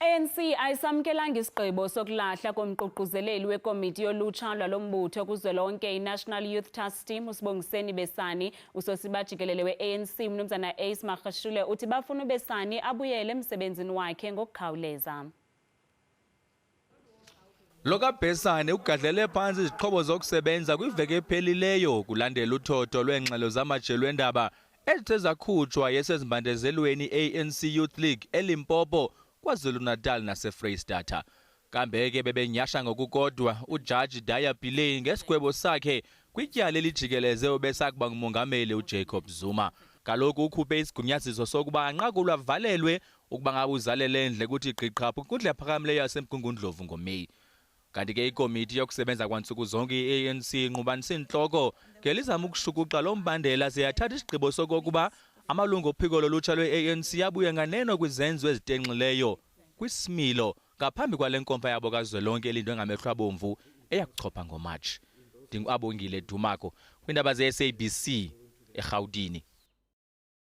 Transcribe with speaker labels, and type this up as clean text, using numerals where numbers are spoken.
Speaker 1: ANC ayisamkelanga isigqibo sokulahla komququzeleli wekomiti yolutsha lwalo mbutho kuzwelonke iNational Youth Task Team uSibongiseni Besani. Usosiba jikelele we-ANC umnumzana Ace Magashule uthi bafuna uBesani abuyele emsebenzini wakhe ngokukhawuleza.
Speaker 2: Lo kaBhesane ugadlele phantsi izixhobo zokusebenza kwiveki ephelileyo kulandela uthotho lweengxelo zamajelo endaba ezithe zakhutshwa yesezimbandezelweni i-ANC Youth League eLimpopo, KwaZulu-Natal naseFreyistata. Kambe ke bebenyhasha ngokukodwa uJaji Daya Pillay ngesigwebo sakhe kwityala elijikeleze obesakuba ngumongameli uJacob Zuma. Kaloku ukhuphe isigunyaziso sokuba anqakulwe avalelwe ukuba ngabe uzalele endle kuthi gqiqhaphu kwinkundla ephakamileyo yaseMgungundlovu ngoMeyi. Kanti ke ikomiti yokusebenza kwantsuku zonke i-ANC inqubanise intloko ngelizama ukushukuxa lo mbandela siyathatha isigqibo sokokuba amalungu ophiko lolutsha lwe-ANC abuye nganeno kwizenzo ezitenxileyo kwisimilo ngaphambi kwale nkomfa yabo kazwelonke elindwe ngamehlo abomvu eyakuchopha ngoMatshi. NdinguAbongile Dumako kwiindaba ze-SABC eRhawutini.